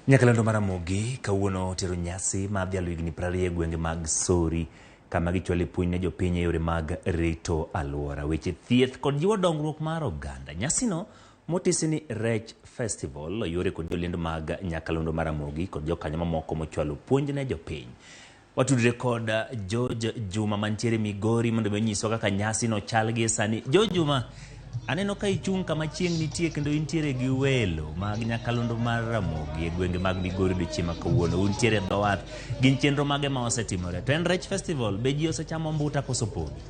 Nyakalondo mar Ramogi kawuono otero nyasi mar dhialo higni 20 e gwenge mag Sori kama gichwale puonj ne jopiny e yore mag rito alwora, weche thieth kod jiwo dongruok mar oganda. Nyasino motisi ni Rech Festival oyuore kod jolendo mag Nyakalondo mar Ramogi kod jokanyo mamoko mochwalo puonj ne jopiny. Watudre kod George Juma mantiere Migori mondo mi onyiswa kaka nyasi no chal gi sani. George Juma, aneno ka ichung' kama chieng' nitie kendo intiere gi welo mag Nyakalondo mar Ramogi e gwenge mag Migori odiochieng' ma kawuono. Untiere e dho wath. Gin chenro mage ma osetimore? To en Rech Festival, be ji osechamo mbuta koso podi?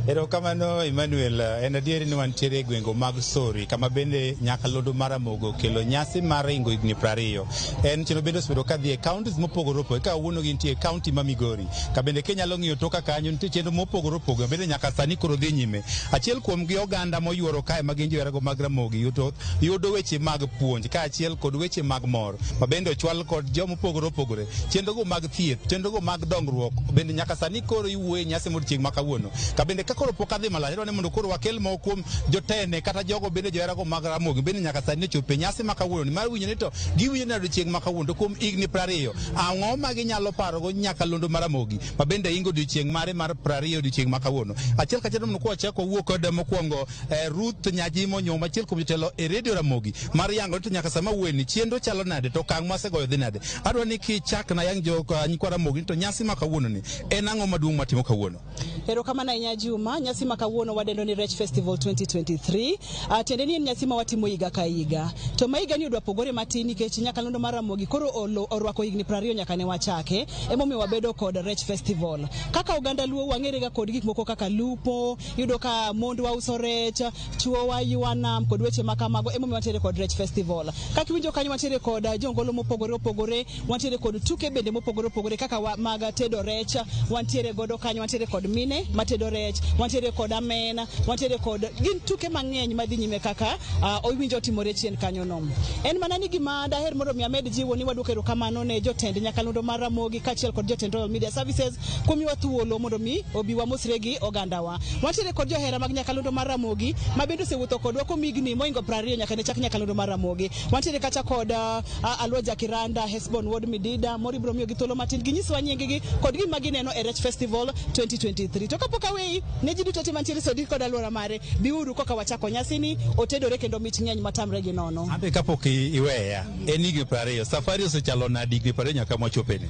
Erokamano Emmanuel, en adieri ni wantiere e gwenge mag Sori kama bende Nyakalondo mar Ramogi okelo nyasi mar ringo higni 20. En chenro bende osebedo ka dhi e counties mopogore opogore ka kawuono gintie e county ma Migori. Ka bende kinyalo ng'iyo toka kanyo nitie chenro mopogore opogore bende nyaka sani koro dhi nyime. Achiel kuom gi oganda moyuoro kae ma gin joherago mag Ramogi yudo weche mag puonj kaachiel kod weche mag mor ma bende ochwal kod joma opogore opogore. Chenrogo mag thieth, chenrogo mag dongruok bende nyaka sani koro iwuoye nyasi modiochieng' ma kawuono. Ka bende ka koro pok adhi malach adwa ni mondo koro wakel moko kuom jotene kata jogo bende joherago mag Ramogi bende nyaka sani ochopo e nyasi ma kawuono ni mar winjo ni to giwinjo ni odiochieng' ma kawuono to kuom higni 20 ang'o ma ginyalo parogo Nyakalondo mar Ramogi ma bende ingo odiochieng' mare mar 20 odiochieng' ma kawuono. Achiel kachiel mondo kwachako wawuo kod mokwongo Ruth Nyajimo Nyoma achiel kuom jotelo e Radio Ramogi mar yango ni to nyaka sama wuoyeni chenro chalo nade to okang' mwasegoyo dhi nade. Adwa ni kichak na yang jo nyikwa Ramogi ni to nyasi ma kawuono ni en ang'o maduong' matimo kawuono? Erokamano ahinya Juma, nyasi ma kawuono wadendo ni Rech Festival 2023. Tiende ni en nyasi ma watimo higa ka higa. To ma higa ni odwa pogore matin nikech Nyakalondo mar Ramogi koro orwako higni 20 nyaka ne wachake. Emomiyo wabedo kod Rech Festival. Kaka oganda Luo wang'ere ga kod gik moko kaka lupo, iyudo ka mondwa uso rech, chuowa ywa nam kod weche ma kamago, emomiyo wantiere kod Rech Festival. Kaka iwinjo kanyo wantiere kod jongolo mopogore opogore, wantiere kod tuke bende mopogore opogore kaka mag tedo rech, wantiere godo kanyo, wantiere kod mine matedo rech, wantiere kod amena, wantiere kod gin tuke mang'eny madhi nyime kaka owinjo otimore chien kanyo no. En mana ni gima daher mondo mi amed jiwo ni waduoko erokamano ne jotend Nyakalondo mar Ramogi kaachiel kod jotend Royal Media Services kuom miwa thuolo mondo mi obi wamosre gi ogandawa. Wantiere kod johera mag Nyakalondo mar Ramogi ma bende osewuotho kodwa kuom higni moingo 20 nyaka ne chak Nyakalondo mar Ramogi. Wantiere kacha kod Alwoja Kiranda, Hesbon Wuod Midida, moro ibiro miyogi thuolo matin ginyiswa nying-gi kod gima gineno e Rech Festival 2023. To kapok aweyi, ne ji duto te mantiere Sodi kod alwora mare, biuru koka wachako nyasini, otedore kendo mich ng'eny matamre gi nono. Ambe kapok iweya, en higni 20, safari osechalo nadi higni 20 nyaka mwachopeni?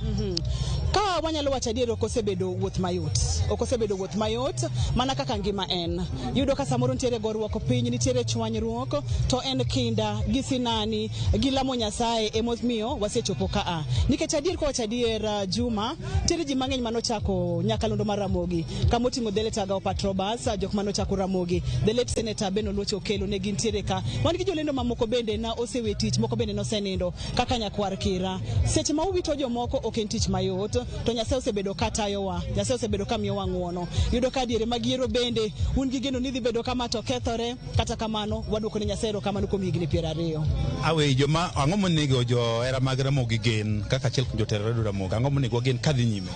Ka wanyalo wacho adier, ok osebedo wuoth mayot. Ok osebedo wuoth mayot mana kaka ngima en. Yudo ka samoro nitiere goruok piny, nitiere chwanyruok, to en kinda gi sinani gi lamo Nyasaye emomiyo wasechopo kaa. Nikech adier kowacho adier Juma, nitiere ji mang'eny manochako Nyakalondo mar Ramogi, kamoting'o the late Agao Patrobas, jok manochako Ramogi, the late Senator Ben Oluoch Okello ne gintiere ka. Wan gi jolendo mamoko bende na osewe tich, moko bende nosenindo kaka Nyakwar Kira. Seche ma uwito jomoko ok en tich mayot, to Nyasaye osebedo ka tayowa, Nyasaye osebedo ka miyowa ng'uono. Yudo ka diere mag yiero bende un gi geno ni dhi bedo kama to kethore, kata kamano waduoko ne Nyasaye erokamano kuom higni 20. Awe joma ang'o monego johera mag Ramogi gen kaka achiel kuom jotelo Radio Ramogi, ang'o monego wagen kadhi nyime?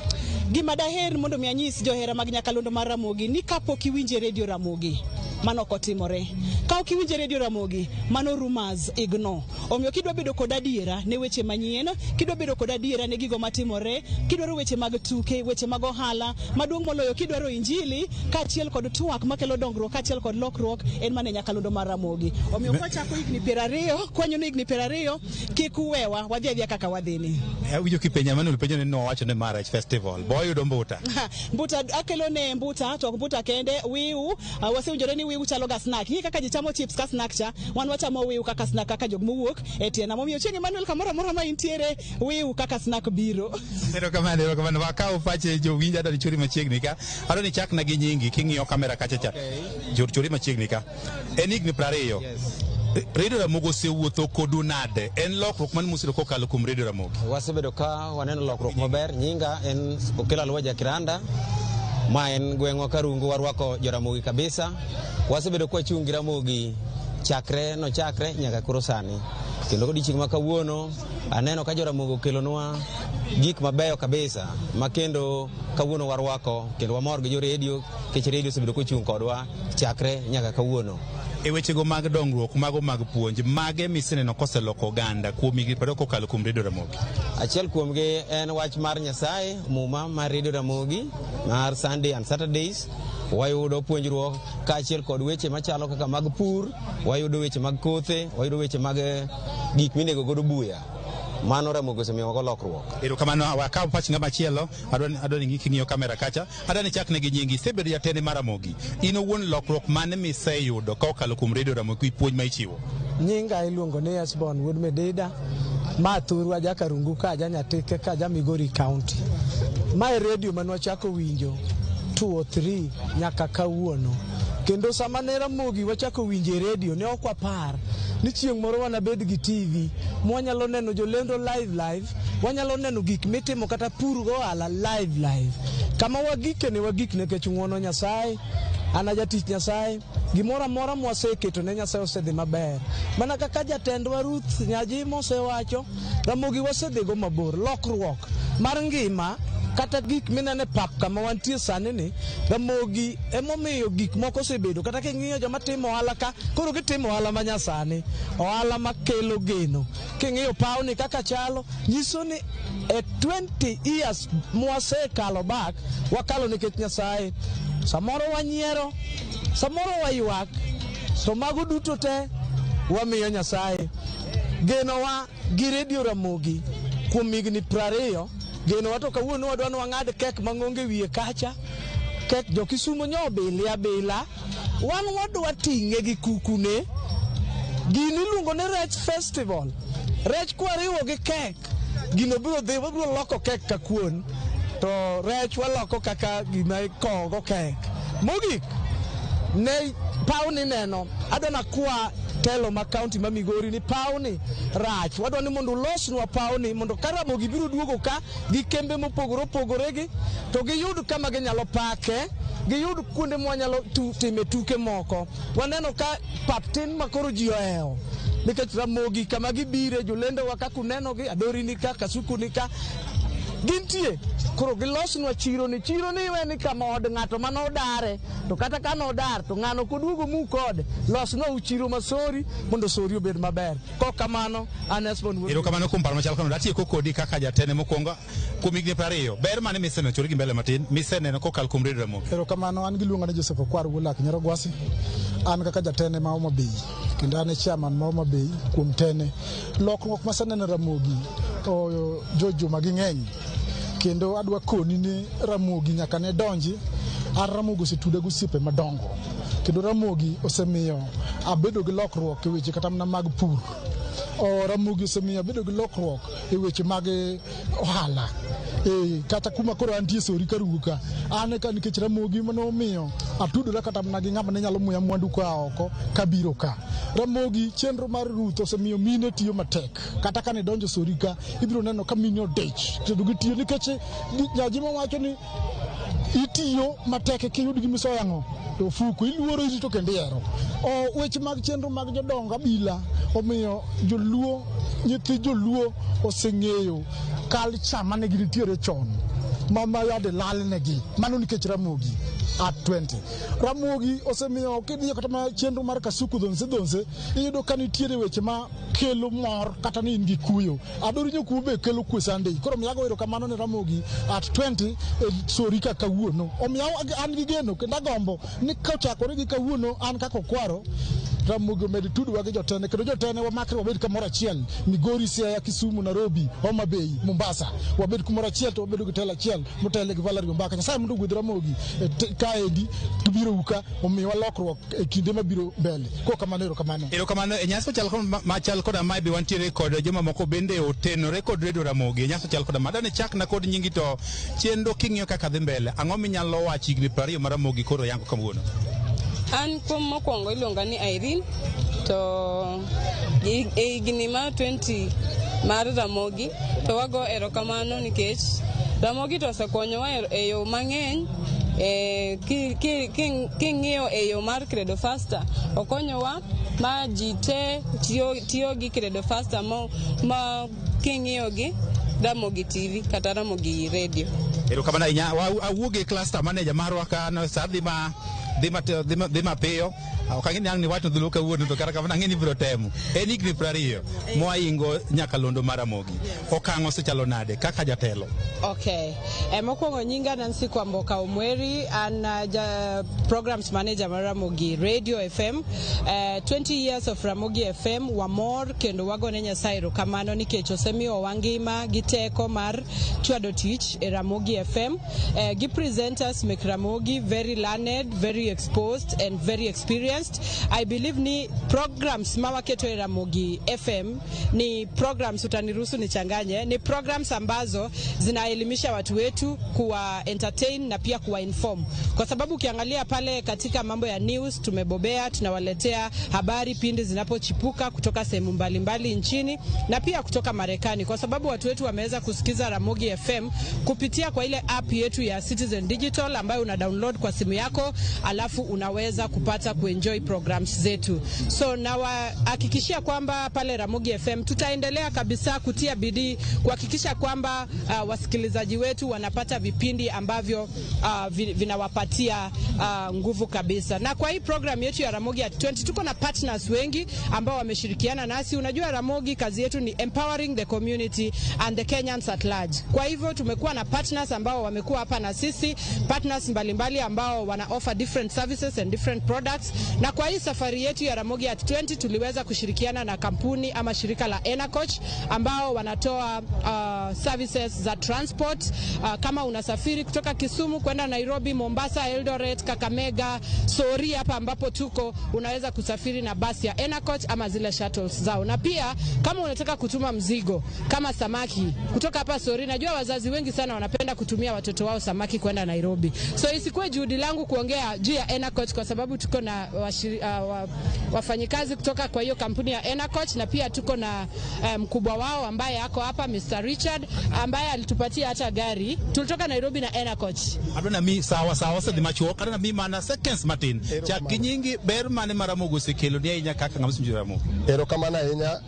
Gima daher mondo mi anyis johera mag Nyakalondo mar Ramogi ni kapok iwinje Radio Ramogi, mano ok otimore. Ka ok iwinje Radio Ramogi, mano rumors ignore. Omiyo kidwa bedo kod adiera ne weche manyien, kidwa bedo kod adiera ne gigo matimore, kidwaro weche mag tuke, weche mag ohala, maduong' moloyo kidwaro injili kaachiel kod twak makelo dongruok kaachiel kod lokruok, en mana e Nyakalondo mar Ramogi. Omiyo kwachako higni 20, kwanyo ni higni 20, kik uwewa, wadhi adhiya kaka wadhini. Awinjo kipenja Emmanuel penjo ni nowacho ni mar Rech Festival, bo oyudo mbuta. Mbuta akelo ne mbuta, to ok mbuta kende, wiu. Wasewinjore ni wiu chalo ga snack. Ing'e kaka ji chamo chips ka snack cha, wan wachamo wiu kaka snack kaka jok mowuok e tie nam. Omiyo chieng' Emmanuel kamoro amora ma intiere, wiu kaka snack biro. Erokamano, erokamano. Wakaw pache jowinjo, adwa ni chori machiegni ka. Adwa ni chakna gi nyingi king'iyo kamera kacha cha. Chori machiegni ka. En higni 20. Radio Ramogi osewuotho kodu nade? En lokruok mane musebedo kokalo kuom Radio Ramogi? Wasebedo ka waneno lokruok maber. Nyinga en Okello Alwaja Kiranda. Ma en gweng'wa Karungu, warwako jo Ramogi kabisa. Wasebedo kwachung' gi Ramogi chakre nochakre nyaka koro sani. Kendo odiochieng' ma kawuono aneno ka jo Ramogi okelonwa gik mabeyo kabisa ma kendo kawuono warwako kendo wamor gi jo redio nikech redio osebedo kochung' kodwa chakre nyaka kawuono. E wechego mag dongruok, mago mag puonj, mage miseneno koseloko oganda kuom higni 20 kokalo kuom Redio Ramogi? Achiel kuomgi en wach mar Nyasaye, Muma mar Redio Ramogi mar Sunday and Saturdays. Wayudo puonjruok kaachiel kod weche machalo kaka mag pur, wayudo weche mag kothe, wayudo weche mag gik minego godo buya. Mano Ramogi osemiyowago lokruok. Erokamano, wakaw pach ng'ama chielo. Adwa ni king'iyo kamera kacha, adwa ni chakne gi nyingi. Isebedo jatende mar Ramogi. In owuon lokruok mane miseyudo ka okalo kuom Redio Ramogi, puonj ma ichiwo? Nyinga iluongo ni Esbon Wuod Medida, ma thurwa Jakarungu ka ja Nyatike ka ja Migori County. Mae redio mane wachako winjo 203 nyaka kawuono. Kendo sama ne Ramogi wachako winjo e redio, ne ok wapar ni chieng' moro wanabed gi TV mwanyalo neno jolendo live live, wanyalo neno gik mitimo kata pur gohala live live. Kama wagike ne wagik nikech ng'uono Nyasaye. An a jatich Nyasaye, gimoro amora mwaseketo ne Nyasaye osedhi maber. Mana kaka jatendwa Ruth Nyajimo osewacho, Ramogi wasedhigo mabor. Lokruok mar ngima kata gik mineno e pap kama wantie sani ni, Ramogi emomiyo gik moko osebedo. Kata king'iyo joma timo ohala ka, koro gitimo ohala ma nyasani, ohala makelo geno. King'iyo pawni kaka chalo, nyiso ni e 20 years mwasekalo back, wakalo nikech Nyasaye. Samoro wanyiero, samoro waywak, to mago duto te wamiyo Nyasaye. Genowa gi Redio Ramogi kuom higni 20, genowa to kawuono wadwa ni wang'ad kek mang'ongo e wiye kacha. Kek jo Kisumo nyo obile abila, wan wadwa ting'e gi kukune. Gini iluongo ni Rech Festival. Rech kwariwo gi kek, gino biro dhi, wabiro loko kek ka kuon, to rech waloko kaka gima ikowo go kek. Mogik, ne pawni neno, adwa nakwa telo ma kaunti ma Migori ni pawni rach. Wadwa ni mondo ulosnwa pawni mondo ka Ramogi biro duogo ka gi kembe mopogore opogore gi, to giyud kama ginyalo pake, giyud kuonde mwanyalo time tuke moko. Waneno ka pap tin ma koro ji ohewo. Nikech Ramogi kama gibire, jolendowa kaka unenogi, Adori ni ka, Kasuku ni ka, gintie. Koro gilosnwa chiro ni, chiro ni iwe ni kama od ng'ato mane odare, to kata ka nodar to ng'ano ok oduogo muk ode. Losnwa u chiro ma Sori mondo Sori obed maber. Kok kamano, an Esbon Wuod Erokamano kuom paro machal kamano. Atieko kodi kaka jatende mokwongo kuom higni 20. Ber mane miseneno chori gi mbele matin miseneno kokalo kuom Redio Ramogi? Erokamano, an giluonga ni Joseph Okwar Wuolak Nyarogwasi. An kaka jatende ma Homa Bay kendo an e chairman ma Homa Bay kuom tene. Lokruok maseneno e Ramogi jojuma gi ng'eny kendo adwa koni ni Ramogi nyaka ne donji. An Ramogi osetuda gi osiepe madongo kendo Ramogi osemiyo abedo gi lokruok e weche kata mana mag pur. Ramogi osemiyo abedo gi lokruok e weche mag ohala. Kata kuma koro antie Sori Karungu ka, an ka nikech Ramogi manomiyo atudora kata mana gi ng'ama ne nyalo muya mwandu koa oko kabiro ka. Ramogi chenro mar Ruth osemiyo mine tiyo matek. Kata kane donjo Sori ka, ibiro neno ka mine odich kendo gitiyo nikech Nyajima wacho ni itiyo matek kiyud gimisoyo ang'o to ofuko iluoro irito kendo ihero. Weche mag chenro mag jodongo abila omiyo joluo, nyithi joluo oseng'eyo culture mane gintiere chon ma yande lalnegi. Mano nikech Ramogi at 20. Ramogi osemiyo kidhiyo kata mana chenro mar Kasuku dhonse dhonse, iyudo ka nitiere weche ma kelo mor kata ni in gi kuyo. Adori nyokuo be kelo kwe Sunday. Koro omiyo ago erokamano ne Ramogi at 20 e Sori ka kawuono. Omiyo an gi geno kendo agombo ni kochakore gi kawuono an kaka Okwaro, Ramogi omed tudwa gi jotende kendo jotende wamakre wabed kamoro achiel. Migori, Siaya, Kisumu, Nairobi, Homa Bay, Mombasa. Wabed kumoro achiel to wabedo gi telo achiel motelo gi Valerie Ombaka. Nyasaye mondo ogwedh Ramogi kaendi gibiro ka omiwa lokruok e kinde mabiro mbele. Kokamano, erokamano. Erokamano. E nyasi machal koda mae be wantiere kod joma moko bende otenore kod Redio Ramogi. E nyasi machal koda ma. Adwa ni chakna kod nyingi to chenro king'iyo kaka dhi mbele. Ang'o minyalo wacho higni 20 ma Ramogi koro yango kawuono? An kuom mokwongo iluonga ni Irene, to e higni mar 20 mar Ramogi to wago erokamano nikech Ramogi to osekonyowa e yo mang'eny. King'iyo e yo mar Credo Faster, okonyowa ma ji te tiyo gi Credo Faster ma king'iyo gi Ramogi TV kata Ramogi Radio. Erokamano ahinya. Awuok e cluster manager marwa ka no sa dhi ma dhi mapiyo. Ok ang'e ni ang' ni wach dholuo kawuono, to kata kamano ang'e ni ibiro temo. En higni 20 mwaingo nyakalondo mar Ramogi. Okang' osechalo nade kaka jatelo? Okay. Mokwongo nyinga Nancy Kwamboka Omweri, an ja programs manager mar Ramogi Radio FM. 20 years of Ramogi FM, wamor kendo wagone Nyasaye erokamano nikech osemiyowa ngima gi teko mar chwado tich e Ramogi FM. Gi presenters mek Ramogi, very learned, very exposed and very experienced. I believe ni programs ma waketo e Ramogi FM ni programs, utaniruhusu nichanganye, ni programs ambazo zinaelimisha watu wetu, kuwa entertain na pia kuwa inform, kwa sababu ukiangalia pale katika mambo ya news tumebobea, tunawaletea habari pindi zinapochipuka kutoka sehemu mbalimbali nchini na pia kutoka Marekani, kwa sababu watu wetu wameweza kusikiza Ramogi FM kupitia kwa ile app yetu ya Citizen Digital ambayo una download kwa simu yako, alafu unaweza kupata kuenjoy programs zetu. So nawahakikishia kwamba pale Ramogi FM tutaendelea kabisa kutia bidii kuhakikisha kwamba wasikilizaji wetu wanapata vipindi ambavyo vinawapatia nguvu kabisa. Na kwa hii program yetu ya Ramogi at 20 tuko na partners wengi ambao wameshirikiana nasi. Unajua Ramogi kazi yetu ni empowering the community and the Kenyans at large. Kwa hivyo tumekuwa na partners ambao wamekuwa hapa na sisi, partners mbalimbali ambao wana offer different services and different products. Na kwa hii safari yetu ya Ramogi at 20 tuliweza kushirikiana na kampuni ama shirika la Enacoach ambao wanatoa services za transport kama unasafiri kutoka Kisumu kwenda Nairobi, Mombasa, Eldoret, Kakamega, Sori hapa ambapo tuko, unaweza kusafiri na basi ya Enacoach ama zile shuttles zao. Na pia kama unataka kutuma mzigo kama samaki kutoka hapa Sori, najua wazazi wengi sana wanapenda kutumia watoto wao samaki kwenda Nairobi. So isikuwe juhudi langu kuongea juu ya Enacoach kwa sababu tuko na wafanyikazi kutoka kwa hiyo kampuni ya Enacoach na pia tuko na mkubwa wao ambaye ako hapa, Mr. Richard, ambaye alitupatia hata gari. Tulitoka Nairobi na Enacoach. Adwa mi sawa sawa osedhi machuok, adwa mi mana seconds matin. Chak gi nyingi, ber mane ma Ramogi osekelo ni ahinya kaka ng'ama osinjo Ramogi? Erokamano ahinya.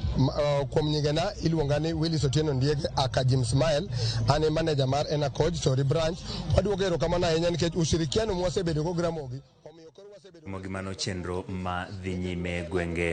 Kuom nyingena iluonga ni Willis Otieno Ndiege aka Jim Smile. An e manager mar Enacoach Sori branch. Waduoko erokamano ahinya nikech ushirikiano mwasebedo go gi Ramogi omiyo koro wasebedo Ramogi mano chenro ma dhi nyime gwenge.